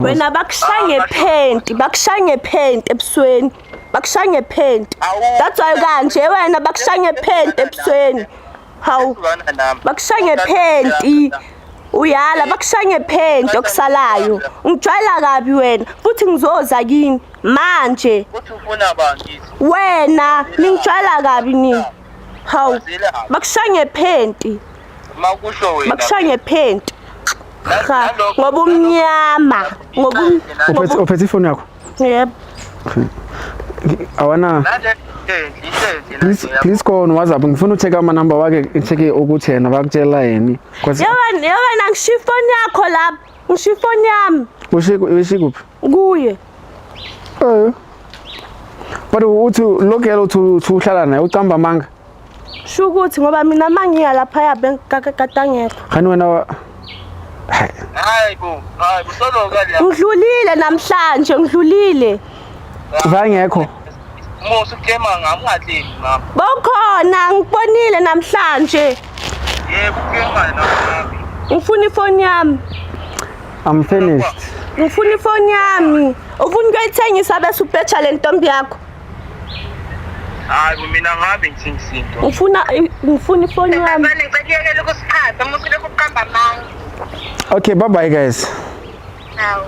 Wena bakushaya ngephenti, bakushaya ngephenti ebusweni. Bakushaya ngephenti. That's why kanje wena bakushaya ngephenti ebusweni. Hawu. Bakushaya ngephenti. Uyala bakushaya ngephenti okusalayo. Ungijwayela kabi wena futhi ngizoza kini manje. Uthi ufuna bani? Wena ningijwayela kabi nini? Hawu. Bakushaya ngephenti. Makusho wena. Bakushaya ngephenti. Cha, ngoba umnyama, ngoba Uphethe uphethe ifoni yakho? Yebo. Awana. Please please call on WhatsApp. Ngifuna ucheck ama number wakhe, check ukuthi yena bakutshela yini. Cause Yebo, yebo ngishiya ifoni yakho lapha. Ngishiya ifoni yami. Ushiye ushiye kuphi? Kuye. Eh. But uthi lo girl uthi uhlala naye ucamba amanga. Sho ukuthi ngoba mina mangiya laphaya bengikade angekho. Khani wena Hayi bo, hayi bo solo kali. Ngidlulile namhlanje ngidlulile. Vangekho. Musa uklema ngami ungaklemi ngami. Bokhona ngikubonile namhlanje. Yebo uklema nami. Ngifuna ifoni yami. I'm finished. Ngifuna ifoni yami. Ufuna ukuyithengisa bese ubheja le ntombi yakho. Hayi bo mina ngabe ngithengisa into. Ngifuna ngifuna ifoni yami. Mane ngicela uyekele ukusiphatha uma usulokhu uqamba amanga. Okay, bye bye guys. Hawu.